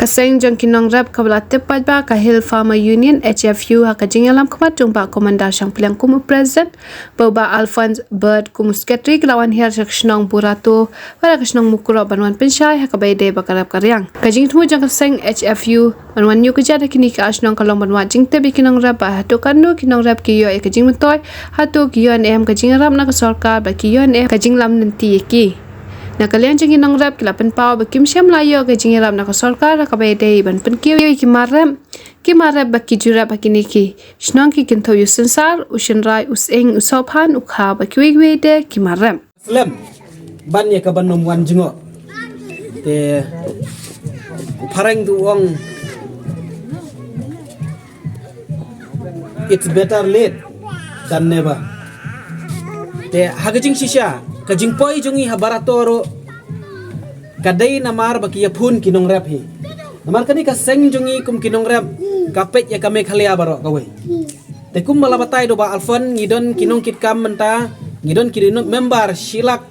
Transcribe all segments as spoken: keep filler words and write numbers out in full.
Ka seng jong ki nongrep kaba la tip paidbah ka Hill Farmer Union, H F U, ha ka jingïalam khmat jong Bah Commander Shangpliang kum u president, bad u Bah Alphonse Bird kum u secretary, ki la wan hiar sha ka shnong Burato bad ka shnong Mukroh ban wan pynshai ha kaba ïadei bad ka rep ka riang. Ka jingthmu jong ka seng H F U ban wan ñiewkjat ha kine ki ar shnong ka long ban wad jingtip ïa ki nongrep ba hato katno ki nongrep ki ïoh ïa ka jingmyntoi, hato ki ïoh ne em ka jingïarap na ka sorkar bad ki ïoh ne em ka jinglam lynti ïa ki. Na ka liang jong ki nongrep, ki la pynpaw ba kim shym la ïoh ka jingïarap na ka sorkar ha kaba ïadei ban pynkiew ïa ki mar rep, ki mar rep bad ki jurep ha kine ki shnong, ki kynthup ïa u Synsar, u Shynrai, u Sying, u Sohphan, u Kha bad kiwei kiwei de ki mar rep. Slem ban ïa ka ban ym wan jngoh. Te u phareng tu u ong, it's better late than never. Te ha ka jingshisha, ka jingpoi jong ngi ha Barato ruh ka dei namar ba ki ïaphun ki nongrep hi. Namar kane ka seng jong ngi kum ki nongrep ka peit ïa ka Meghalaya baroh kawei. Te kumba la batai da u Bah Alphonse, ngi don ki nongkitkam mynta, ngi don ki member shi lak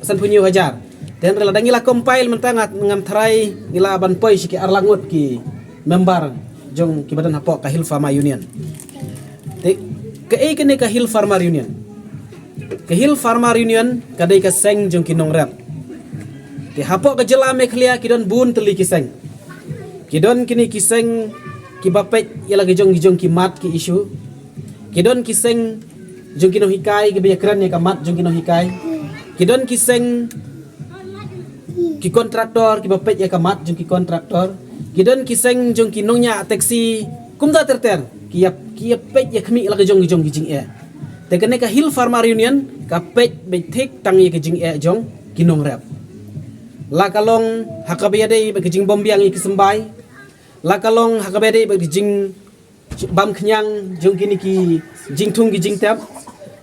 sanphew hynñiew hajar. Te hynrei lada ngi la compile mynta, nga ngam tharai ngi lah ban poi sha ki ar lak ngut ki member jong kiba don hapoh ka Hill Farmer Union. Te kaei kane ka Hill Farmer Union? Ka Hill Farmer Union ka dei ka seng jong ki nongrep. Te hapoh ka jylla Meghalaya ki don bun tylli ki seng. Ki don kine ki seng kiba peit ïa la ki jong ki jong ki mat ki issue. Ki don ki seng jong ki nonghikai kiba ïakren ïa ka mat jong ki nonghikai. Ki don ki seng ki kontraktor kiba peit ïa ka mat jong ki kontraktor. Ki don ki seng jong ki nongñiah taxi, kumta ter ter. Ki ïa, ki ïa peit ïa khmih la ki jong ki jong ki jingeh. Te kane ka Hill Farmer Union ka peit beit thik tang ïa ki jingeh jong ki nongrep. La ka long ha kaba ïadei bad ka jingbymbiang ïa ki symbai. La ka long ha kaba ïadei bad ka jing bam khñiang jong kine ki jingthung ki jingtep.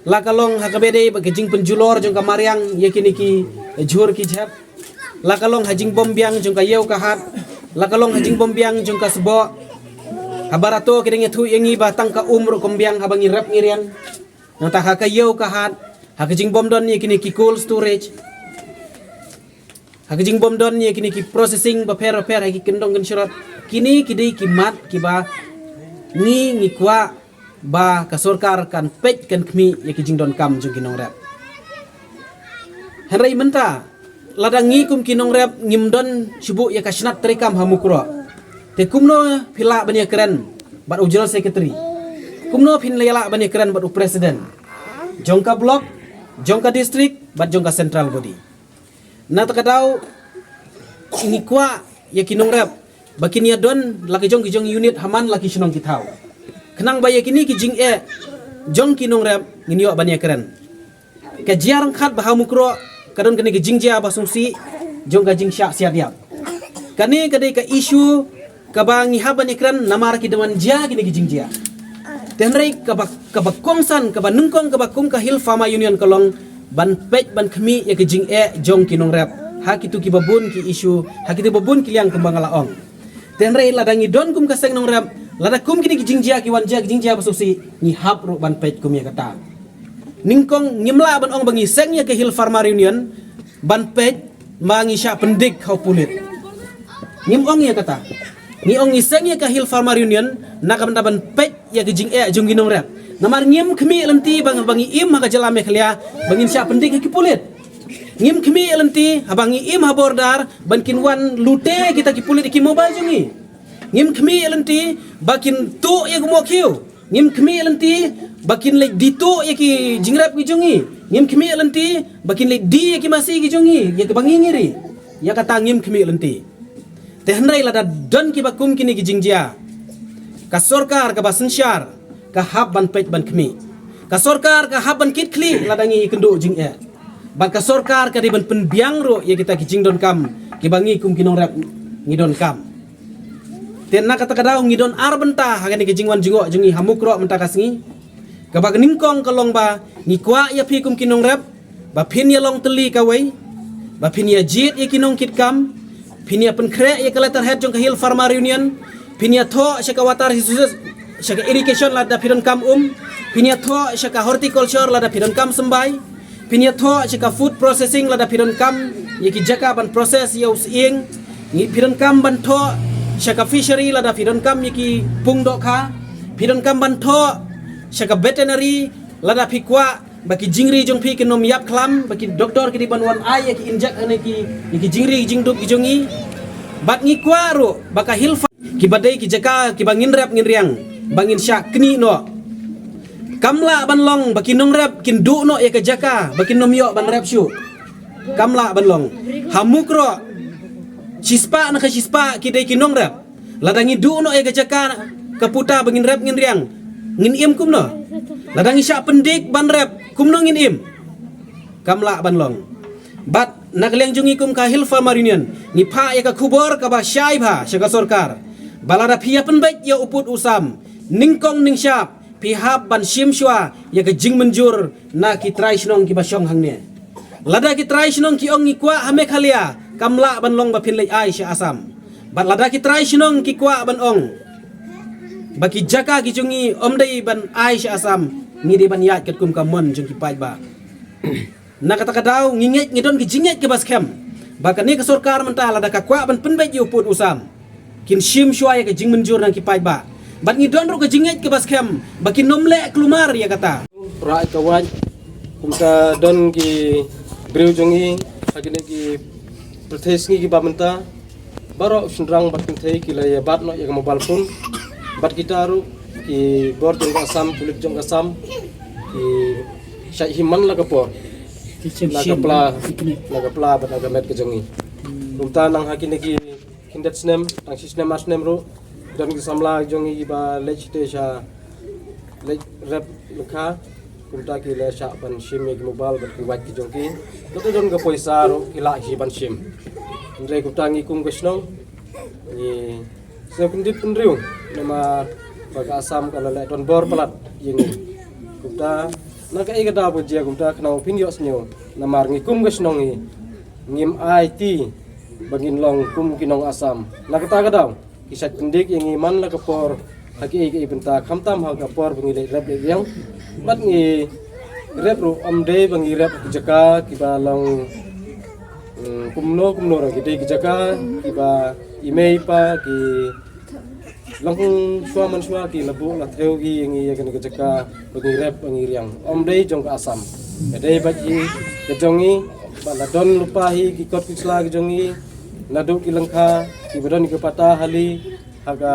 La ka long ha kaba ïadei bad ka jingpynjulor jong ka mariang ïa kine ki jhur ki jhep. La ka long ha jingbymbiang jong ka ïew ka hat. La ka long ha jingbymbiang jong ka sboh. Ha Barato ki dang ïathuh ïa ngi ba tang ka um ruh ka ym biang haba ngi rep ngi riang. Nangta ha ka ïew ka hat, ha ka jingbymdon ïa kine ki cold storage, ha ka jingbymdon ïa kine ki processing bapher bapher ha ki kyndong kynshrot. Kine ki dei ki mat kiba ngi, ngi kwah ba ka sorkar kan peit kan khmih ïa ki jingdonkam jong ki nongrep. Hynrei mynta lada ngi kum ki nongrep ngim don shuh ïa ka shnat treikam ha Mukroh, te kumno phi lah ban ïakren bad u General Secretary? Kumno phin lah ban ïakren bad u President jong ka block, jong ka district bad jong ka central body? Na kata ka daw ngi kwah ïa ki nongrep ba kin ïa don la ki jong ki jong unit ha man la ki shnong ki thaw, khnang ba ïa kine ki jingeh jong ki nongrep ngin ïoh ban ïakren. Ka jia ryngkat ba ha Mukroh ka don kane ka jingjia ba sngewsih jong ka jingshah siat ïap. Kane ka dei ka issue kaba ngi hap ban ïakren namar ki dang wan jia kine ki jingjia. Te hynrei kaba, kaba kongsan, kaba nyngkong, kaba kum ka Hill Farmer Union ka long ban peit ban khmih ïa ka jingeh jong ki nongrep ha kitu kiba bun ki issue, ha kitu ba bun ki liang kumba nga la ong. Te hynrei lada ngi don kum ka seng nongrep, lada kum kine ki jingjia ki wan jia ki jingjia ba sngewsih, ngi hap ruh ban peit kum ïa kata. Nyngkong ngim lah ban ong ba ngi seng ïa ka Hill Farmer Union ban peit ba ngi shah pyndik ha u pulit. Ngim ong ïa kata. Ngi ong ngi seng ïa ka Hill Farmer Union na ka bynta ban peit ïa ka jingeh jong ki nongrep. Namar ngim khmih lynti ba, ba ngi im ha ka jylla Meghalaya ba ngin shah pyndik ha ki pulit. Ngim khmih lynti haba ngi im ha border ban kin wan lute kita ki pulit ïa ki mobile jong ngi. Ngim khmih lynti ba kin tuh ïa ka mokhiew. Ngim khmih lynti ba kin leit die tuh ïa ki jingrep ki jong ngi. Ngim khmih lynti ba kin leit die ïa ki masi ki jong ngi, ïa kiba ngi ngi ri. Ïa kata ngim khmih lynti. Te hynrei lada don kiba kum kine ki jingjia, ka sorkar kaba synshar ka hap ban peit ban khmih. Ka sorkar ka hap ban kit khlieh lada ngi ïakynduh jingeh. Bad ka sorkar ka dei ban pynbiang ruh ïa kita ki jingdonkam kiba ngi kum ki nongrep ngi donkam. Te na kata ka daw ngi don ar bynta ha kane ka jingwan jngoh jong ngi ha Mukroh mynta ka sngi. Kaba nyngkong ka long ba ngi kwah ïa phi kum ki nongrep ba phin ïa long tylli kawei, ba phin ïa jied ïa ki nongkitkam, phin ïa pynkhreh ïa ka letterhead jong ka Hill Farmer Union, phin ïa thoh sha ka water resources, sha ka irrigation lada phi donkam um, phin ïa thoh sha ka horticulture lada phi donkam symbai, phin ïa thoh sha ka food processing lada phi donkam ïa ki jaka ban process ïa u sying, ngi phi donkam ban thoh Sha ka fishery lada phi donkam ïa ki pung dohkha, phi donkam ban thoh sha ka veterinary lada phi kwah ba ki jingri jong phi kin ym ïap khlam, ba ki doktor ki dei ban wan ai ïa ki injek ane ki, ïa ki jingri jingduk ki jong ngi. Bad ngi kwah ruh ba ka Hill Farm kiba dei ki jaka kiba ngin rep ngin riang ba ngin shah knieh noh. Kam lah ban long ba ki nongrep kin duh noh ïa ka jaka ba kin ym ïoh ban rep shuh. Kam lah ban long. Ha Mukroh shispah na ka shispah ki dei ki nongrep. Lada ngi duh noh ïa ka jaka ka puta ba ngin rep ngin riang, ngin im kumno? Lada ngi shah pyndik ban rep, kumno ngin im? Kam lah ban long. Bad na ka liang jong ngi kum ka Hill Farmer Union, ngi phah ïa ka khubor kaba shai bha sha ka sorkar ba lada phi ïa pynbeit ïa u pud u sam nyngkong nyngshap, phi hap ban shim shuwa ïa ka jingmynjur na ki trai shnong kiba shong hangne. Lada ki trai shnong ki ong ngi kwah ha Meghalaya, kam lah ban long ba phin leit ai sha Assam. Bad lada ki trai shnong ki kwah ban ong ba ki jaka ki jong ngi ym dei ban ai sha Assam, ngi dei ban ïaid katkum ka mon jong ki paidbah. Na kata ka daw ngi ngeit, ngi don ka jingngeit kaba skhem ba kane ka sorkar mynta lada ka kwah ban pynbeit ïa u pud u sam, kin shim shuwa ïa ka jingmynjur na ki paidbah. Bad ngi don ruh ka jingngeit kaba skhem ba kin ym leh kulmar ïa kata. Rah ka wait, kumta don ki briew jong ngi ha kine ki pyrthei sngi kiba mynta, baroh shynrang bad kynthei ki la ïa bat noh ïa ka mobile phone. Bad kita ruh ki bor jong ka Assam, pulit jong ka Assam, ki shait hi man la ka por, la ka pla, la ka pla bad la ka met ka jong ngi. Kumta nang ha kine ki khyndiat snem, tang shi snem ar snem ruh, don ki samla jong ngi kiba leit shatei sha leit rep lyngkha. Kumta ki la shah ban shim ïa ki mobile bad ki wait ki jong ki. Lada don ka poisa ruh ki lah hi ban shim. Hynrei kumta ngi kum ka shnong ngi sngewkyndit kynriw namar ba ka Assam ka la leh donbor palat ïa ngi. Kumta na kaei ka daw ba jia kumta khnang phin ïohsngew, namar ngi kum ka shnong ngi ngim aiti ba ngin long kum ki nong Assam. Na kata ka daw ki shait pyndik ïa ngi man la ka por ha kiei kiei bynta, khamtam ha ka por ba ngi leit rep leit riang. Bad ngi rep ruh ym dei ba ngi rep ha ki jaka kiba long, mm, kumno kumno ruh, ki dei ki jaka kiba i mei i pa ki long shuwa man shuwa ki la buh la thew hi ïa ngi ïa kane ka jaka ba ngi rep ba ngi riang. Ym dei jong ka Assam, ka dei bad hi ka jong ngi. Bad la don lypa hi ki kot ki sla ki jong ngi naduh ki lyngkha kiba don ki pata hali ha ka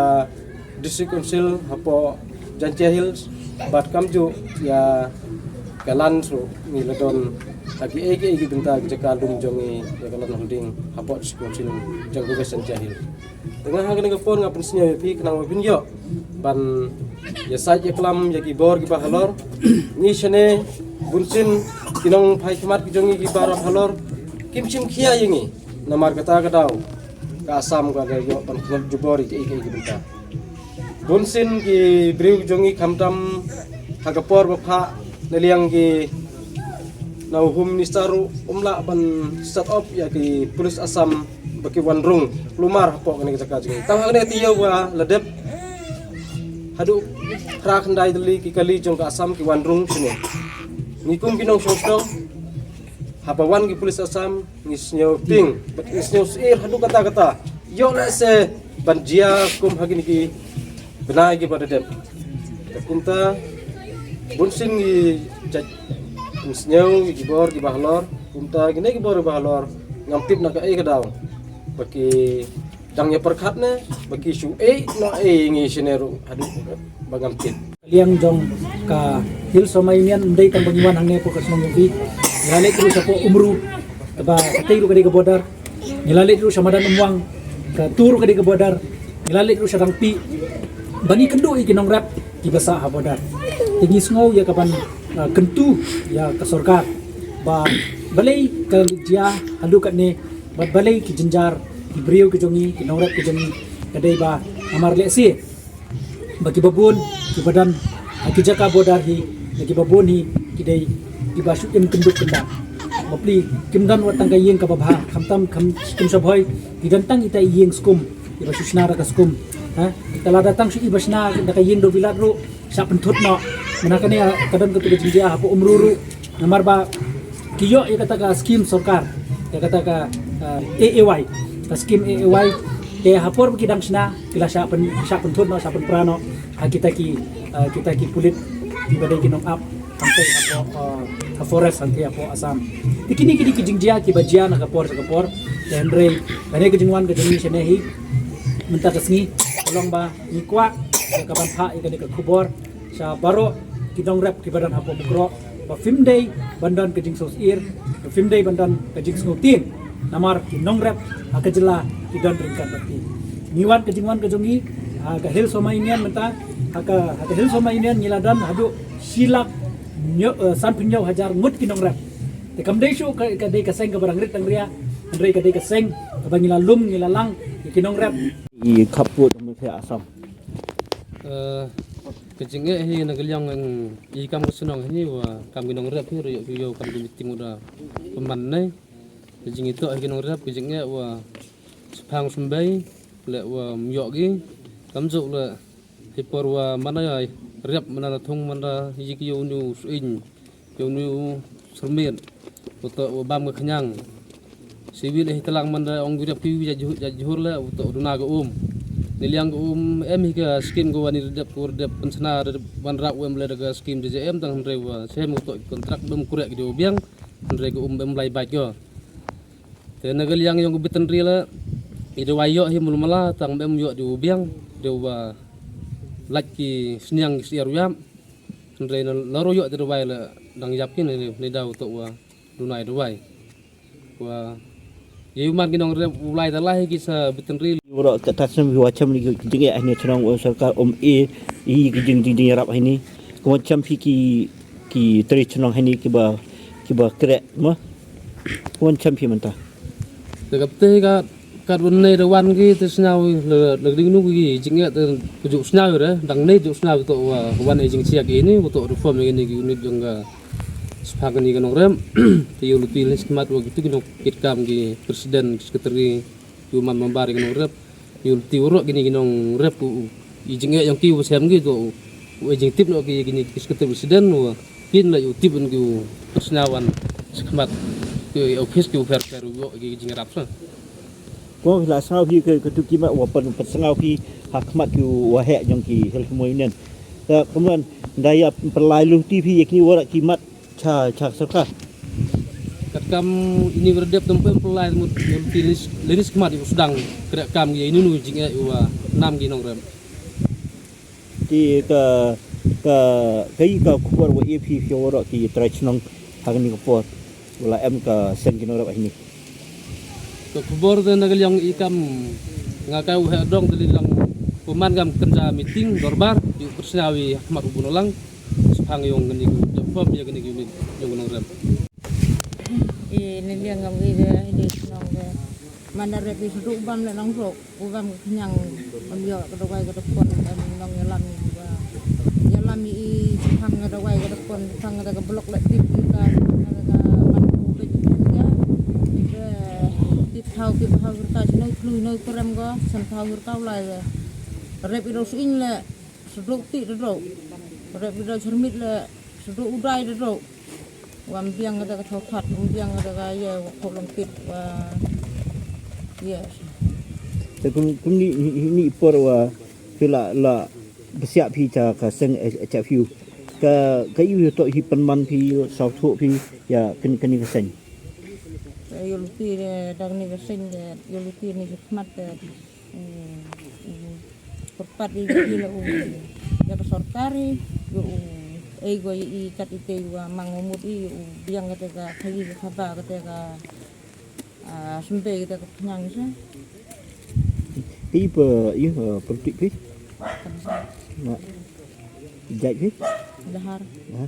District Council hapoh Jaintia Hills, bad kamjuh ïa ka land ruh ngi la don ha kiei kiei ki bynta ki jaka lum jong ngi ïa ka land holding hapoh District Council jong ka West Jaintia Hills. Te nga ha kane ka por nga pynsngew ïa phi khnang ba phin ïoh ban ïasaid ïaklam ïa ki bor kiba halor. Ngi shane bunsien ki nongphai khmat ki jong ngi kiba rap halor kim shim khia ïa ngi. Namar kata ka daw ka Assam ka la ïoh ban kynjat jubor ïa kiei kiei ki bynta. Bunsien ki briew jong ngi khamtam ha ka por ba phah na liang ki na u Home Minister ruh um lah ban start off ïa ki police Assam ba ki wan rung kulmar hapoh kane ka jaka jong ngi. Tang ha kane ka taïew ba la dep haduh phra khyndai tylli ki kali jong ka Assam ki wan rung shane. Ngi kum ki nongshong shnong haba wan ki police Assam ngi sngew ping bad ngi sngew syier haduh katta katta. Ïoh lehse ban jia kum ha kine ki bnai kiba da dep. Te kumta bunsien ngi jait pynsngew ïa ki bor kiba halor. Kumta kine ki bor kiba halor ngam tip na kaei ka daw ba ki dang ïa pyrkhat ne ba ki shu ei noh ei ngi shane ruh haduh ba ngam tip. Liang jong ka Hill Farmer Union ym dei tang ba ngi wan hangne hapoh ka shnong jong phi. Ngi la leit ruh shapoh Umru, kaba katei ruh ka dei ka border. Ngi la leit ruh sha madan Umwang, kato ruh ka dei ka border. Ngi la leit ruh sha Rangpih ba ngi kynduh ïa ki nongrep kiba sah ha border. Te ngi sngew ïa kaban, ah, kyntu ïa ka sorkar ba balei ka jia haduh katne, ba balei ki jynjar ki briew ki jong ngi, ki nongrep ki jong ngi, ka dei ba namar lehse ba kiba bun kiba don ha ki jaka border hi, ba kiba bun hi ki dei kiba shu im kynduk kyndang. Bapli kim don wat tang ka ïing kaba bha, khamtam kham skum sha Bhoi, ki don tang ita i ïing skum, iba shu shna da ka skum. Ha? Ita lada tang shu iba shna da ka ïing dewbilat ruh, shah pynthut noh. Mynta kane ka don katu ka jingjia hapoh Umru ruh. Namar ba ki ïoh ïa kata ka skim sorkar, ïa kata ka, ah, A A Y, ka skim A A Y. Te ha por ba ki dang shna, ki la shah pyn, shah pynthut noh, shah pynpra noh ha kita ki, eh, kita ki pulit kiba dei ki nongap hangtei hapoh, eh, ha forest hangtei hapoh Assam. Te kine ki dei ki jingjia kiba jia na ka por sha ka por. Te hynrei kane ka jingwan ka jong ngi shane hi mynta ka sngi ka long ba ngi kwah ïa ka ban phah ïa kane ka khubor sha baroh ki nongrep kiba don hapoh Mukroh ba phim dei ban don ka jingsngewsih, ba phim dei ban don ka jingsngewtieng. Namar ki nongrep ha ka jylla ki don ryngkat bad ki. Ngi wan, ka jingwan ka jong ngi ha ka Hill Sohma Union mynta, ha ka, ha ka Hill Sohma Union ngi la don haduh shi lak hynñiew, eh, sanphew hynñiew hajar ngut ki nongrep. Te kam dei shuh ka, ka dei ka seng kaba dang rit dang ria, hynrei ka dei ka seng kaba ngi la lum, ngi la lang ïa ki nongrep. I khapkut Assam. Eh, ka jingeh hi na ka liang i kam ka shnong hi wa kam ki nongrep hi ruh ïoh ki ïoh kam ki meeting u da pynman ne. Ka jingeh to hi ki nongrep ka jingeh wa shaphang symbai le wa ym ïoh ki kam ju le hi por wa mana ïa rep mana la thung mana yi ki ïoh nu suiñ. Ïa une u Syrmiat uto u bam ka khñiang. Siwil eh tlang man da ong u dep ki wi ja jhur, ja jhur le uto u duna ka um. Ni liang ka um em hi ka skim ka wan i dep, ka ur dep pynchna dep wan rap u em le da ka skim J J M tang hynrei wa sem uto kontrak bem kurek ki dei u biang. Hynrei ka um bem lai bait ko. Te na ka liang yong ka bitan ri le i dawai ïoh hi mul mala tang bem ïoh dei u biang dei wa lait ki sniang ki siar u yap. Hynrei na la ro ïoh te dawai la dang ïap ki ne, ne daw to wa dunai dawai. Wa ye man ki nongrep u lai da lai ki sa bitan ri. Ro ta ta sem wa chem ni ki jing eh ni chnong wa sorkar um e i ki jing jing jing rap hini. Ko chem phi ki ki tri chnong hini ki ba ki ba krek ma. Ko chem phi mynta. Te kap te ka Kat wan nei da wan ki te sñiaw la, la ding nu ki jingeh te ku ju sñiaw re, dang nei ju sñiaw to wa wan ei jingchiak ini, u to reform ini ki unit jong ka sphang ini ka nongrem. Te yu luti list khmat wa kitu ki nongkit kam ki president, ki secretary, yu man member ki nongrep. Yu luti warok kini ki nongrep ku i jingeh yong ki u sem ki to u e jingtip no ki kini ki secretary president u kin la yu tip ki u persnyawan skhmat ki office ki u fair fair u ki jingrap sa. Ko la sngaw hi ke, ke tu ki mat wa pen, pen sngaw hi ha khmat ki u wa heh jong ki hel kemoi nen. Ta kumlan da ya pelai lu ti phi ki wara ki mat cha, cha sorkar. Kat kam ini berdep tempe pelai mut yang ti lis, linis khmat u sdang krek kam ye ini nu jingeh u wa nam ki nongrem. Ki ka, ka, ka i ka khubor wa i phi phi wara ki trai chnong ha kani ka por. Wala em ka seng ki nongrep ha ini. Ka khubor te na ka liang i kam nga kai u heh dong te li lang peman kam kynja meeting dorbar i u persnyaw i ha khmat u bunolang. Sphang yong kani ku jam pom ya kani ku ni yong nongrep. I ni liang ngam i de, i de chnong de. Mana rep i sduk bam le nong rok. U bam ka khñiang, um ïoh ka dawai ka dapon, em nong ïalam i ba. Ïalam i phang ka dawai ka dapon, phang ka da ka blok le tip i ka, phang ka da ka man u bej i ka. Ibe tip thaw ki bhaw ka snow klui noi kurem go, san thaw ka lai le. Rep i do suiñ le, sdok ti do. Rep i do chermit le, sdok udai do. Wam biang ka da ka thopat, wam biang ka da ka ye, wa khop long kit, wa, yes. Te kum, kum ni, ni, ni por wa phi la, la besiak phi cha ka seng, eh, cha phi u. Ka, ka yu to hi penman phi, saw tho phi, ya, kani, kani ka seng. Ka yu luti de, dang ni ka seng de, yu luti ni khmat de. Pyrpat i ki la u ya ka sorkar i, ya u ei go i kat i te wa mang u mut i, u biang ka te ka khagi ka khaba ka te ka, ah, sumbe ka te ka phnyang sa. I pa i, eh, politik phi? Kan sa. Na. Jait phi? Dahar. Ha?